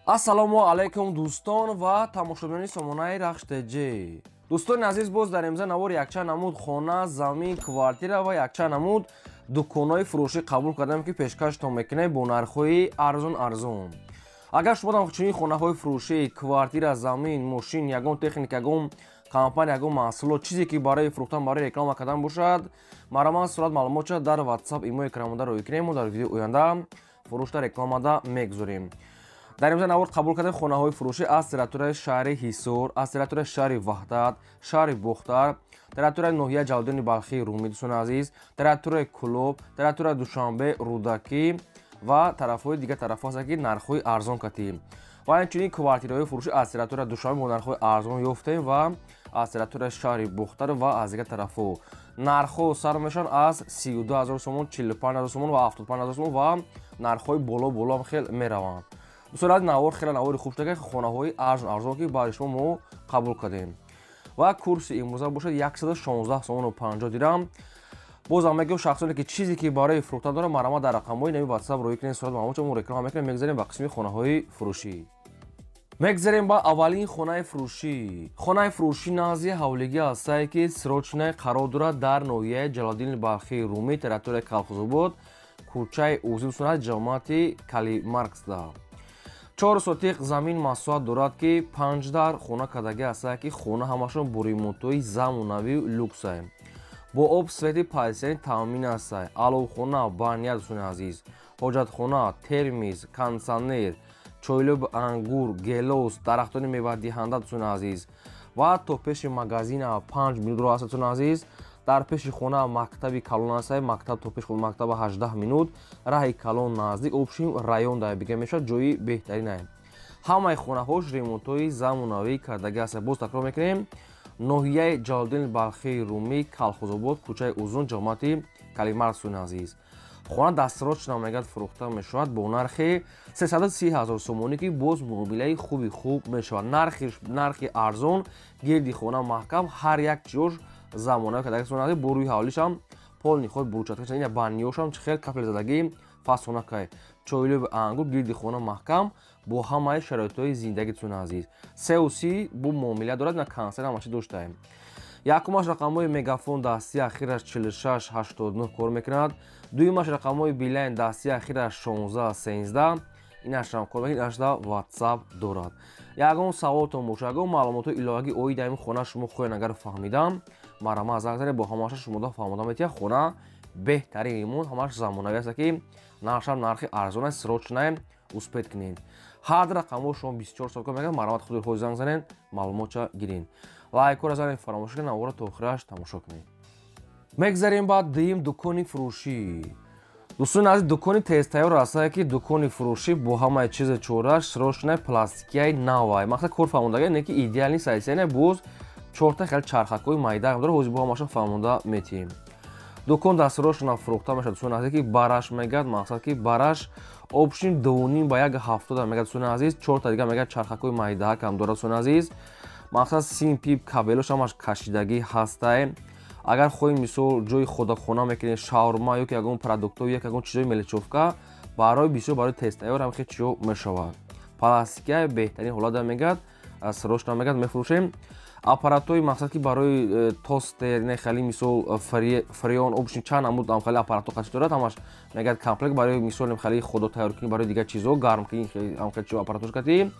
Ассалому алайкум, дӯстон ва тамошобинони сомонаи Рахш ТЖ. Дӯстони азиз, боз дар имза навор якчанд намуд хона, замин, квартира ва якчанд намуд дуконҳои фурӯшӣ қабул кардам, ки пешкаштон мекунем бо нархҳои арзон арзон. Агар шумо чунин хонаҳои фурӯшӣ, квартира, замин, мошин, ягон техника, ягон компания, ягон маҳсулот, чизе ки барои фурӯхтан, барои реклама кардан бошад, марҳамат, сурат маълумотша дар WhatsApp, имо экранмонда роӣ кунем, мо дар видеои оянда фурӯшта рекламада мегузорем. Дар имза навор қабул кардем хонаҳои фурӯшӣ аз территорияи шаҳри Ҳисор, аз территорияи шаҳри Ваҳдат, шаҳри Бохтар, территорияи ноҳияи Ҷалолиддини Балхии Румӣ, дӯстони азиз, территорияи Кӯлоб, территорияи Душанбе, Рӯдакӣ ва тарафҳои дигар тарафҳо ҳастанд, ки нархҳои арзон катем. Ва инчунин квартираҳои фурӯшӣ аз территорияи Душанбе бо нархҳои арзон ёфтем ва аз территорияи шаҳри Бохтар ва аз дигар тарафҳо. Нархҳо сар мешаванд аз 32 ҳазор сомон, 45 ҳазор сомон ва 75 ҳазор сомон ва нархҳои боло боло ҳам хел мераванд. Дӯстони азиз, навор хеле навори хуб шуда, ки хонаҳои арзон арзон ки баъди шумо мо қабул кардем. Ва курси имрӯза бошад 116 сомону 50 дирам. Бозам мегӯям, шахсоне ки чизе ки барои фурӯхтан доранд, марҳамат, дар рақамҳои нави WhatsApp роӣ кунед сурат маълумотшо, мо реклама мекунем. Мегзарем ба қисми хонаҳои фурӯшӣ. Мегзарем ба аввалин хонаи фурӯшӣ. Хонаи фурӯшӣ назди ҳавлигӣ ҳастае, ки срочное қарор дорад дар ноҳияи Ҷалолиддини Балхии Румӣ, территорияи Калхозобод, кӯчаи Узин сурат, ҷамоати Калимарксда. 4 сотиқ замин масоҳат дорад, ки панҷ дар хона кардагӣ ҳастае, ки хона ҳамашон бо ремонтҳои замонавию люксае, бо об, свети полисияни таъмин ҳастае, аловхона, баня, дӯстони азиз, ҳоҷатхона, термис, кондитсионер, чойлоби ангур, гелос, дарахтони мевадиҳанда, дӯстони азиз, ва то пеши магазина 5 минут роҳ аст, дӯстони азиз. Дар пеши хона мактаби калон ҳастае, мактаб то пеши мактаба 18 минут, раҳи калон наздик, общем, район дар бига мешавад, ҷои беҳтаринае. Ҳамаи хонаҳош ремонтҳои замонавӣ кардагӣ ҳастанд. Боз такрор мекунем: ноҳияи Ҷалолиддини Балхии Румӣ, Калхозобод, кӯчаи Узун, ҷамоати Калимаркс. Дӯстони азиз, хона дастрочно мегӯяд фурӯхта мешавад бо нархи 330 ҳазор сомонӣ, ки боз муомилаи хуби хуб мешавад. Нархи арзон, гирди хона маҳкам, ҳар як чиёш замонавӣ кардагӣ, бо рӯи ҳавлишам полный худ брусчатка, ина баниёшам чӣ хел кафел задагӣ, фасонакай, чойлоби ангур, гирди хона маҳкам, бо ҳамаи шароитҳои зиндагӣ. Дӯстони азиз, сеу си бо муомила дорад, на консер ҳамаши доштаем. Якумаш рақамҳои Мегафон дастии ахираш 46 89 кор мекунад, дуюмаш рақамҳои Билайн дастии ахираш 16 13, инашам кор мекунад, инашда WhatsApp дорад. Ягон саволтон бошад, ягон маълумотҳои иловагӣ оид ин хона шумо хоҳед агар фаҳмидам, марҳамат, занг занед, бо ҳамаша шумода фаҳмода метиҳад. Хона беҳтарин ремонт, ҳамаш замонавӣ аст, ки нархшам нархи арзон аст. Срочное успеть кунед. Ҳар рақамҳо шумо 24 соат кор мекунад. Марҳамат, худи хоҳед занг занед, маълумотша гиред. Лайкҳоро занед, фаромӯш кунед, навора то охираш тамошо кунед. Мегзарем ба дуюм дукони фурӯшӣ. Дӯстони азиз, дукони тезтайёр ҳастае, ки дукони фурӯшӣ бо ҳамаи чизи чораш, срочное, пластикияи навай, мақсад кор фаҳмондага не, ки идеальный состояние. Боз чорта хел чархакҳои майда дорад, ҳозир бо ҳамаша фаҳмонда метиҳем. Дукон дастрошона фурӯхта мешавад, дӯстони азиз, ки бараш мегӯяд, мақсад ки бараш общем дувним ба як ҳафтода мегӯяд, дӯстони азиз. Чорта дига мегӯяд чархакҳои майдаҳакам дорад, дӯстони азиз. Мақсад сим, пип, кабелош ҳамаш кашидагӣ ҳастае. Агар хоҳем, мисол, ҷои худохона мекунем, шаурма ё ки ягон продуктҳо, як ягон чизои мелочёвка, барои бисёр барои тезтайёр ҳам хел чизо мешавад. Пластикия беҳтарин ҳолат мегӯяд, срочно мегӯяд мефурӯшем. Аппаратҳои мақсад ки барои тостер, не, хеле мисол фреон, общем, чанд намуд хеле аппаратҳо қачи дорад, ҳамаш мегӯяд комплект барои мисол хеле худо тайёркунӣ, барои дигар чизо, гармкунӣ, хеле чизо аппаратҳош кати.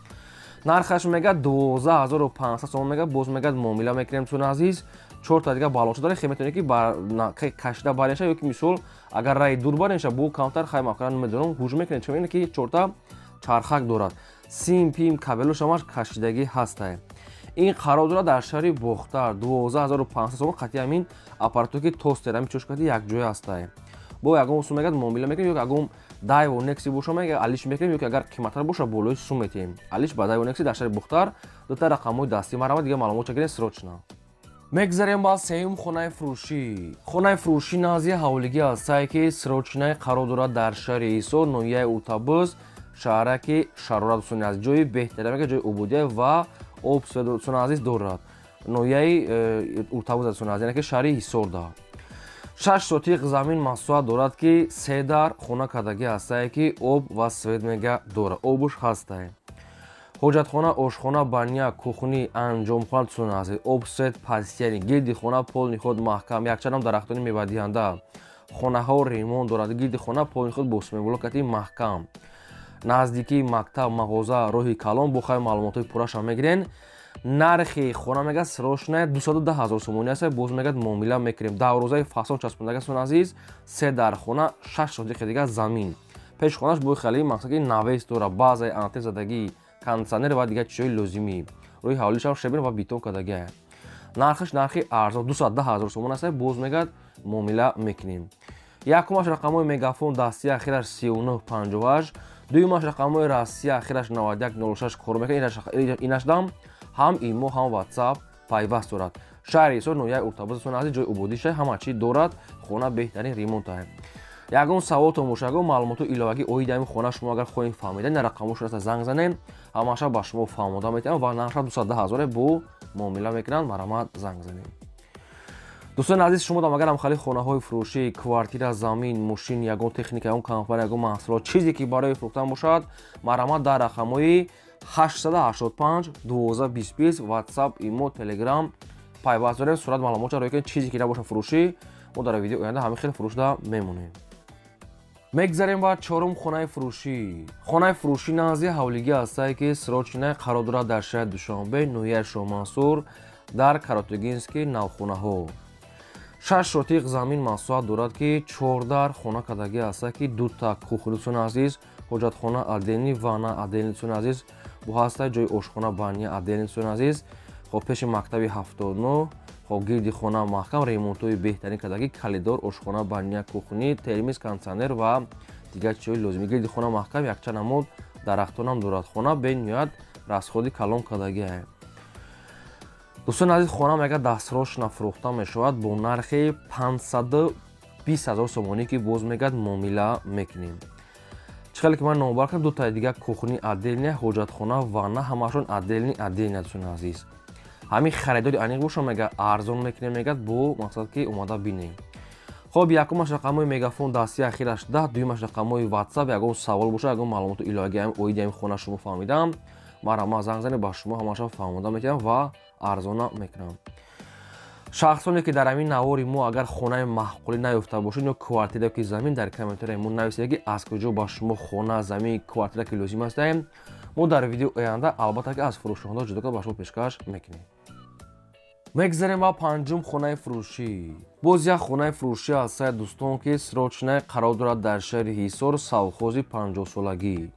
Нархаш мегӯяд 12 500 сомон мегӯяд, боз мегӯяд муомила мекунем. Дӯстони азиз, чорта дига балонча дорад, хе метавонед ки кашида бареша ё ки мисол агар раи дур бареша, бо камтар хай макран медонам ҳуҷум мекунед, чун ки чорта чархак дорад, сим, пим, кабелош ҳамаш кашидагӣ ҳастае. Ин қарор дорад дар шаҳри Бохтар, 12 500 сомон қатъи ҳамин аппаратҳое ки тостер, ҳамин чош қати якҷоя ҳастае. Бо ягон сум мегӯяд муомила мекунем, ё ягон Дайво Некси боша, мега алиш мекунем, ё ки агар қиматтар боша, болои сум метиҳем. Алиш ба Дайво Некси дар шаҳри Бохтар, дута рақамҳои дастӣ. Марҳамат, дига маълумотча гиред срочно. Мегзарем ба сеюм хонаи фурӯшӣ. Хонаи фурӯшӣ назди ҳавлигӣ ҳастае, ки срочное қарор дорад дар шаҳри Ҳисор, ноҳияи Уртабӯз, шаҳраки Шарора. Дӯстони азиз, ҷои беҳтарин мега, ҷои ободия ва об, дӯстони азиз, дорад ноҳияи Уртабӯз, дӯстони азиз, яъне ки шаҳри Ҳисорда. 6 сотиқ замин масоҳат дорад, ки се дар хона кардагӣ ҳастае, ки об ва свет мега дорад, обуш ҳастае. Ҳоҷатхона, ошхона, баня, кухни, анҷомхона, дӯстони азиз, об, свет постоянный, гирди хона полный ход маҳкам, якчандам дарахтони мевадиҳанда. Хонаҳо ремонт дорад, гирди хона полный ход бо симблокати маҳкам. Наздикии мактаб, мағоза, роҳи калон, бо хай маълумотҳои пурраша мегирен. Нархи хона мегӯяд срочная 210 ҳазор сомонӣ аст, боз мегӯяд муомила мекунем. Дарвозаи фасон часпондага, дӯстони азиз, се дар хона, 6 сотиқи дигар замин. Пеши хонаш бо хеле мақсад ки навес дорад, баъзаи антен задагӣ, кондитсионер ва дигар чизҳои лозимӣ. Рӯи ҳавлишам щебень ва бетон кардагиа. Нархаш нархи арзон 210 ҳазор сомон аст, боз мегӯяд муомила мекунем. Якумаш рақамҳои Мегафон дастии ахираш 3958, дуюмаш рақамҳои Россия ахираш 9106 кор мекунад. Инашдам ҳам имо, ҳам WhatsApp пайваст дорад. Шаҳри Ҳисор, ноҳияи Уртабоз, дӯстони азиз, ҷои ободиша, ҳама чӣ дорад, хона беҳтарин ремонт аст. Ягон саволтон бошад, ягон маълумоту иловагӣ оиди ҳамин хона шумо агар хоҳем фаҳмидан, дар рақамҳошон аст, занг занем, ҳамаша ба шумо фаҳмода метавонам ва нарха 210 ҳазоре бо муомила мекунанд, марҳамат занг занем. Дӯстони азиз, шумо дам агар ҳамхали хонаҳои фурӯшӣ, квартира, замин, мошин, ягон техника, ягон компания, ягон маҳсулот, чизе ки барои фурӯхтан бошад, марҳамат дар рақамҳои 885 12 20 WhatsApp, имо, Telegram пайваст дорем. Сурат маълумотша рӯй кунед, чизе ки набошад фурӯшӣ, мо дар видео оянда ҳамин хел фурӯшда мемонем. Мегзарем ба чорум хонаи фурӯшӣ. Хонаи фурӯшӣ назди ҳавлигӣ ҳастае ки срочная қарор дорад дар шаҳри Душанбе, ноҳияи Шоҳмансур, дар Каротугинский навхонаҳо. 6 сотиқ замин масоҳат дорад ки 4 дар хона кардагӣ ҳастае ки дута кухни, дӯстони азиз, ҳоҷатхона отдельный, ванна отдельный, дӯстони азиз, бо ҳастае ҷои ошхона, баня отдельный, дӯстони азиз. Хоб пеши мактаби 79, хоб гирди хона маҳкам, ремонтҳои беҳтарин кардагӣ, коридор, ошхона, баня, кухни, термис, кондитсионер ва дигар чизҳои лозимӣ. Гирди хона маҳкам, якчанд намуд дарахтонам дорад. Хона бениҳоят расходи калон кардагиа. Дӯстони азиз, хона мегӯяд дастсрочно фурӯхта мешавад бо нархи 520 ҳазор сомонӣ ки боз мегӯяд муомила мекунем. Чӣ хеле ки ман номбар кардам, дутаи дигар кухни отдельная, ҳоҷатхона, ванна ҳамаашон отдельный отдельная, дӯстони азиз. Ҳамин харидори аниқ боша, мегӯяд арзон мекунем, мегӯяд бо мақсад ки омада бинем. Хоб якумаш рақамҳои Мегафон дастии ахираш 10, дуюмаш рақамҳои WhatsApp. Ягон савол боша, ягон маълумоту иловагӣ оиди ҳамин хона шумо фаҳмидам, марҳамат занг занед, ба шумо ҳамаша фаҳмода метавонам ва арзона мекунам. Шахсоне ки дар ҳамин навори мо агар хонаи маъқулӣ наёфта бошед ё квартира ки замин, дар комментарияи мо нависед ки аз куҷо ба шумо хона, замин, квартира ки лозим астаем, мо дар видео оянда албатта ки аз фурӯшонҳо ҷудо карда ба шумо пешкаш мекунем. Мегзарем ба панҷум хонаи фурӯшӣ. Боз як хонаи фурӯшӣ ҳастае, дӯстон, ки срочная қарор дорад дар шаҳри Ҳисор, совхози 50-солагӣ.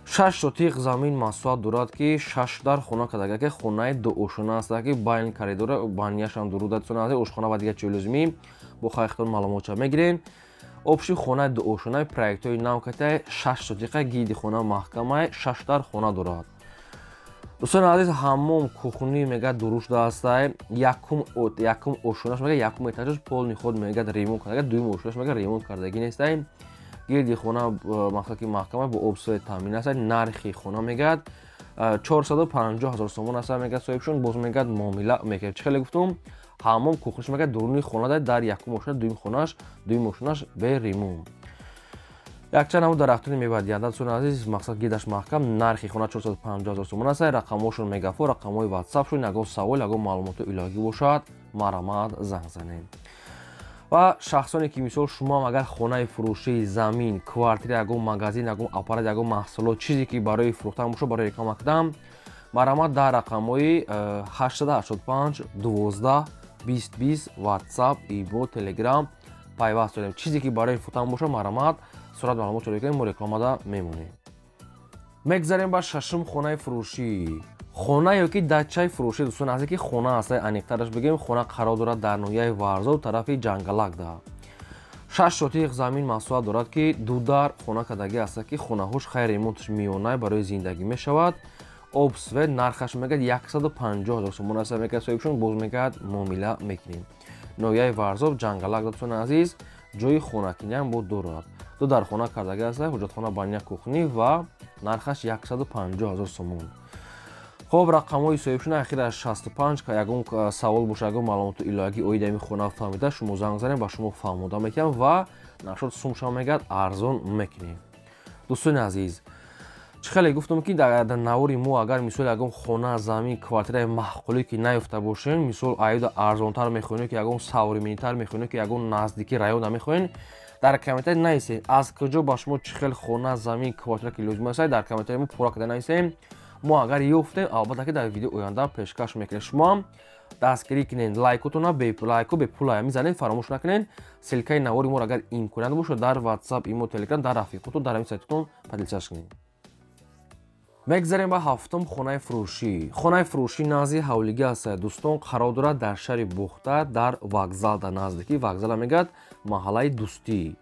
6 сотиқ замин масоҳат дорад ки 6 дар хона кардага, ки хонаи дуошона аст, ки байн коридора баняшам дуруда, дӯстони азиз, ошхона ва дигар чизҳои лозимӣ бо хайхтон маълумотша мегирен. Общий хонаи дуошонаи проектҳои нав катаи 6 сотиқа, гирди хона маҳкамаи 6 дар хона дорад. Дӯстони азиз, ҳаммом, кухни мегӯяд дурушда ҳастай. Якум ошонаш мегӯяд якум этажаш полный ход мегӯяд ремонт кардага, дуюм ошонаш мегӯяд ремонт кардагӣ нестай. Гирди хона мақсад ки маҳкама бо об свет таъмин аст. Нархи хона мегӯяд 450 ҳазор сомон аст, мегӯяд соҳибшон, боз мегӯяд муомила мекунад. Чӣ хеле гуфтум, ҳаммом, кухниш мегӯяд дуруни хона дар якум ошона, дуюм хонаш, дуюм ошонаш бе ремонт. Якчанд намуд дарахтони мевадиҳанда, дӯстони азиз, мақсад гирдаш маҳкам. Нархи хона 450 ҳазор сомон аст. Рақамҳошон Мегафон, рақамҳои WhatsApp-шон. Ягон савол, ягон маълумоту иловагӣ бошад, марҳамат занг занед. Ва шахсоне ки мисол шумо агар хонаи фурӯшӣ, замин, квартира, ягон магазин, ягон аппарат, ягон маҳсулот, чизе ки барои фурӯхтан бошад, барои реклама кардам, марҳамат дар рақамҳои 885 12 20 20 WhatsApp, имо, Telegram пайваст дорем. Чизе ки барои фурӯхтан бошад, марҳамат сурат маълумот ҷорӣ кунем, мо рекламада мемонем. Мегзарем ба шашум хонаи фурӯшӣ. Хона ё ки дачаи фурӯшӣ, дӯстони азиз, ки хона аст, аниқтараш бигӯем, хона қарор дорад дар ноҳияи Варзоб, тарафи Ҷангалакда. 6 сотиқ замин масоҳат дорад ки ду дар хона кардагӣ аст, ки хонаҳош хайр ремонтш миёна барои зиндагӣ мешавад. Об, свет, нархаш мегӯяд 150 ҳазор сомон аст, мегӯяд соҳибшон, боз мегӯяд муомила мекунем. Ноҳияи Варзоб, Ҷангалакда, дӯстони азиз, ҷои хонакиниам бо дорад. Ду дар хона кардагӣ аст, ҳоҷатхона, баня, кухни ва нархаш 150 ҳазор сомон. Хоб рақамҳои соҳибшона ахираш 65. Ягон савол боша, ягон маълумоту иловагӣ оиди ҳамин хона фаҳмида, шумо занг занед, ба шумо фаҳмода метиҳам ва нашод сумша мегӯяд арзон мекунем. Дӯстони азиз, Чӣ хеле гуфтам, ки дар навори мо агар мисол ягон хона, замин, квартираи маъқулӣ ки наёфта бошем, мисол аюда арзонтар мехоҳем, ки ягон современнитар мехоҳем, ки ягон наздики района мехоҳем, дар комментарий нависед, аз куҷо ба шумо чӣ хел хона, замин, квартира ки лозим аст, дар комментарий мо пурра карда нависем. Мо агар ёфтем, албатта ки дар видео оянда пешкаш мекунем. Шумо ҳам дастгирӣ кунед, лайкотона лайко бепула мизанед, фаромӯш накунед. Ссылкаи навори моро агар имконият бошад, дар WhatsApp, имо, Telegram, дар рафиқотон, дар ҳамин сайтотон поделиться кунед. Мегзарем ба ҳафтум хонаи фурӯшӣ. Хонаи фурӯшӣ назди ҳавлигӣ аст, дӯстон, қарор дорад дар шаҳри Бохтар, дар вокзал, дар наздикии вокзала мегӯяд, маҳаллаи Дӯстӣ.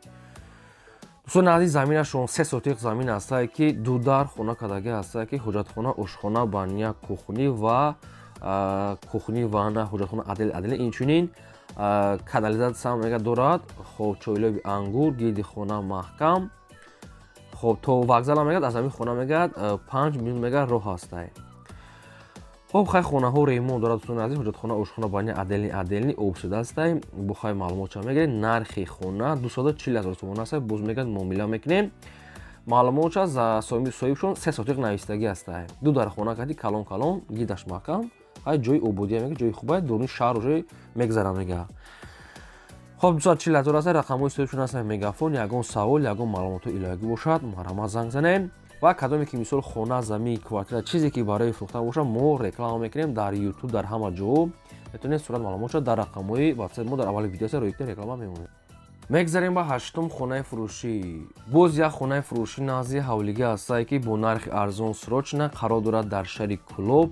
Дӯстон назди, заминашон 3 сотиқ замин ҳастае, ки ду дар хона кардагӣ ҳастае, ки ҳоҷатхона, ошхона, баня, кухня ва кухня, ванна, ҳоҷатхона отдельно отдельно, инчунин канализатсия мега дорад. Хоб, чойлоби ангур, гирди хона маҳкам. Хоб, то вокзала мегӯяд, аз ҳамин хона мегӯяд, 5 минут мегӯяд, роҳ ҳастае. Хоб, хай, хонаҳо ремонт дорад, дӯстони азиз. Ҳоҷатхона, ошхона, баня отдельно отдельно, обшуда ҳастай. Бо хай маълумотша мегиред. Нархи хона 240 000 сомон ҳастай, боз мегӯяд, муомила мекунем. Маълумотша соҳибшон 3 сотиқ навистагӣ ҳастай, ду дар хона кади, калон калон, гирдаш маҳкам. Хай, ҷои ободия мега, ҷои хубай, дуруни шаҳр уже мегзара мега. Хоб, 240 000 аст, рақамҳои соҳибшон ҳастанд, Мегафон. Ягон савол, ягон маълумотҳои иловагӣ бошад, марҳамат, занг занем. Ва кадоме ки мисол хона, замин, квартира, чизе ки барои фурӯхтан бошад, мо реклама мекунем дар Ютуб, дар ҳама ҷо метавонед сурат маълумотша дар рақамҳои Ватсап мо дар аввали видео рои кунед, реклама мемонем. Мегзарем ба ҳаштум хонаи фурӯшӣ. Боз як хонаи фурӯшӣ назди ҳавлигӣ ҳастае, ки бо нархи арзон, срочно, қарор дорад дар шаҳри Кӯлоб,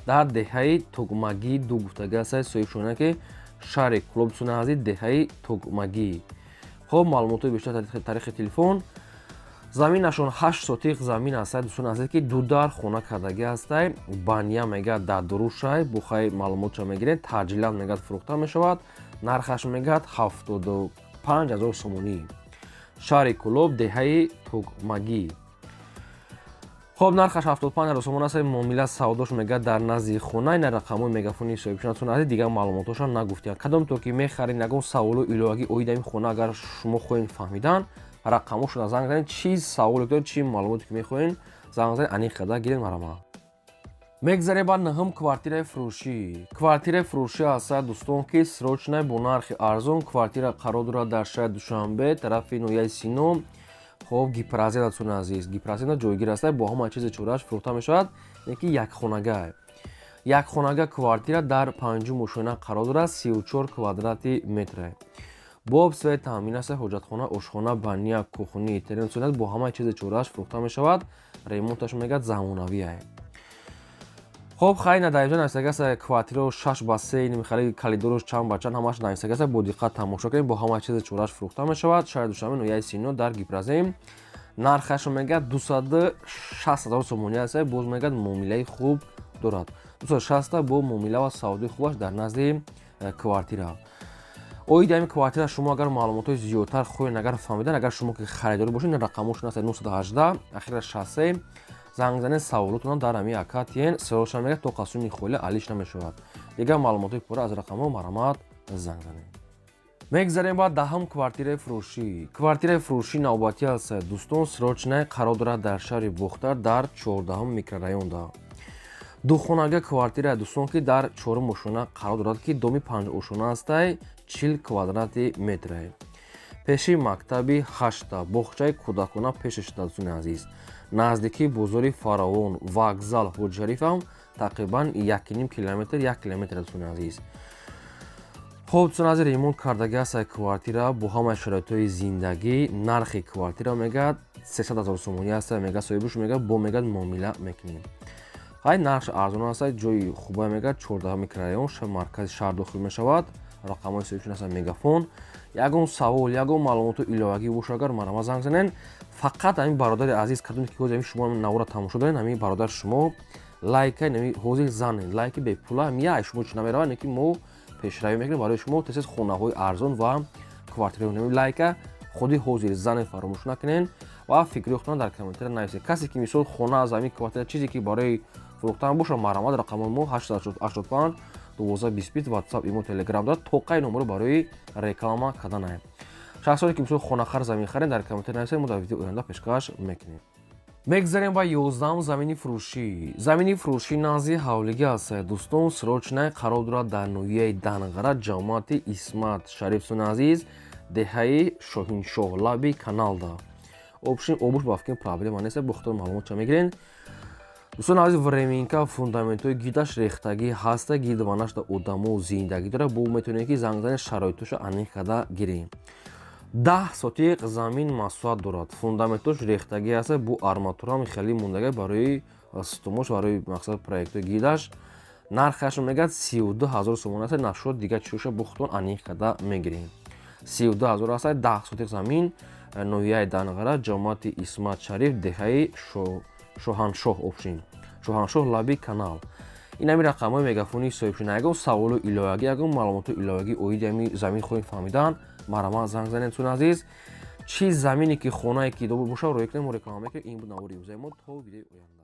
дар деҳаи Тугмагӣ ду гуфтагӣ ҳастае соҳибшона, ки шаҳри Кӯлоб, дӯстони азиз, деҳаи Тугмагӣ. Хоб, маълумотҳои бештар тариқи телефон. Заминашон 8 сотиқ замин ҳастад, дӯстони азиз, ки ду дар хона кардагӣ ҳастай, баня мегӯяд дар дурушай. Бухай маълумотша мегиред. Таъҷилан мегӯяд, фурӯхта мешавад. Нархаш мегӯяд 75 000 сомонӣ. Шаҳри Кӯлоб, деҳаи Тугмагӣ. Хоб, нархаш 75 000 сомон аст, муомила савдош мегӯяд дар назди хона. Ина рақамҳои Мегафони соҳибшонатон аст, дигар маълумотҳошон нагуфтиянд. Кадом то ки мехаред, ягон саволу иловагӣ оид ами хона агар шумо хоҳед фаҳмидан, рақамҳошона занг занед. Чӣ саволе доред, чӣ маълумоте ки мехоҳед, занг занед, аниқ карда гиред, марҳамат. Мегзарем ба нӯҳум квартираи фурӯшӣ. Квартираи фурӯшӣ ҳастад, дӯстон, ки срочно, бо нархи арзон. Квартира қарор дорад дар шаҳри Душанбе, тарафи ноҳияи Сино. Хоб, Гипрозем, дӯстони азиз, Гипрозем ҷойгир аст. Бо ҳама чизи чорааш фурӯхта мешавад, ки якхонага, якхонага квартира дар панҷум ошёна қарор дорад, 34 квадрати метре, бо свет таъмин аст, ҳоҷатхона, ошхона, баня, кухня, теренсонат, бо ҳама чизи чорааш фурӯхта мешавад. Ремонташ мегӯяд замонавие. Хоб, хай, на, дар инҷо нависагааст квартирао 6 ба 3, михали коридорош чанд ба чанд, ҳамааш нависагааст, бо диққат тамошо кунед. Бо ҳама чизи чорааш фурӯхта мешавад. Шаҳри Душанбе, ноҳияи Сино, дар Гипрозем. Нархашро мегӯяд 260 000 сомонӣ аст, боз мегӯяд, муомилаи хуб дорад. 260 бо муомила ва савдои хубаш дар назди квартира. Оиди ҳамин квартира шумо агар маълумотҳои зиёдтар хоҳед агар фаҳмидан, агар шумо ки харидорӣ бошед, рақамҳошон аст: 918, ахира 63. Занг занед, саволотонам дар ҳамин ака тиен сироша мегӯяд, то қасуми холи алиш намешавад. Дигар маълумотҳои пурра аз рақамҳо марҳамат, занг занед. Мегзарем ба 10-ум квартираи фурӯшӣ. Квартираи фурӯшӣ навбатӣ аст, дӯстон, срочно, қарор дорад дар шаҳри Бохтар, дар 14-ум микрорайонда. Духонага квартира, дӯстон, ки дар чорум ошёна қарор дорад, ки доми панҷошёна ҳастай, 40 квадрати метре, пеши мактаби ҳашта, боғчаи кӯдакона пешаш, дӯстони азиз, наздикии бозори Фаровон, вокзал Ҳоҷишарифам тақрибан 1,5 километр, 1 километр, дӯстони азиз. Хоб, дӯстони азиз, ремонт кардаги аст квартира бо ҳамаи шароитҳои зиндагӣ. Нархи квартира мегӯяд 300 000 сомонӣ аст, мегӯяд соҳибуш, мегӯяд, бо мегӯяд, муомила мекунем. Хай, нархш арзон аст, ҷои хубае, мегӯяд, 14 микрорайон, маркази шаҳр дохил мешавад. Рақамҳои соҳибшон ҳастанд, Мегафон. Ягон савол, ягон маълумоти иловагӣ боша агар, марҳамат, занг занед. Фақат ҳамин бародари азиз, кадоме ки ҳозир шумо навора тамошо доред, ҳамин бародар, шумо лайка ҳозир занед, лайки бепула я шумо чӣ намеравад, ки мо пешравӣ мекунем барои шумо тез хонаҳои арзон ва квартираҳои. Лайка худи ҳозир занед, фаромӯш накунед ва фикри худтон дар комментария нависед. Касе ки мисол хона, замин, квартира, чизе ки барои фурӯхтан боша, марҳамат, рақамҳои мо 885 12 20, WhatsApp, имо, Telegram дорад, тоқаи номеро барои реклама карданаем. Шахсоне ки мисол хонахар, заминхарен, дар комментария нависед, мо дар видео оянда пешкаш мекунем. Мегзарем ба 11 замини фурӯшӣ. Замини фурӯшӣ назди ҳавлигӣ аст, дӯстон, срочно қарор дорад дар ноҳияи Данғара, ҷамоати Исмат Шариф, дӯстони азиз, деҳаи Шоҳиншоҳ, лаби каналда. Общем, обуш ба фикр проблема нест, бо худтон маълумотча мегирен. Дӯстони азиз, временка, фундаментҳои гидаш рехтагӣ ҳаста, гидванашда одамо зиндагӣ дора, бо метавонед, ки занг занед, шароитоша аниқ карда гирем. 10 сотиқ замин масоҳат дорад, фундаментош рехтагӣ аст, бо арматурам хеле мондагӣ барои стумош, барои мақсад проектҳои гидаш. Нархашро мегӯяд 32 ҳазор сомон аст, нашуд дигар чиша бо худтон аниқ карда мегирем. 32 ҳазор аст, 10 сотиқ замин, ноҳияи Данғара, ҷамоати Исмат Шариф, деҳаи Шоҳаншоҳ, общем, Шоҳаншоҳ, лаби канал. Ин ҳами рақамҳои мегафони соҳибшина. Ягон саволу иловагӣ, ягон маълумоти иловагӣ оиди ҳами замин хоҳем фаҳмидан, марҳамат, занг занед. Дӯстони азиз, чӣ замине ки, хонае ки боша, рӯй кунем, мо реклама мекунем. Ин буд навори имрӯзаи мо. То видеои оянда.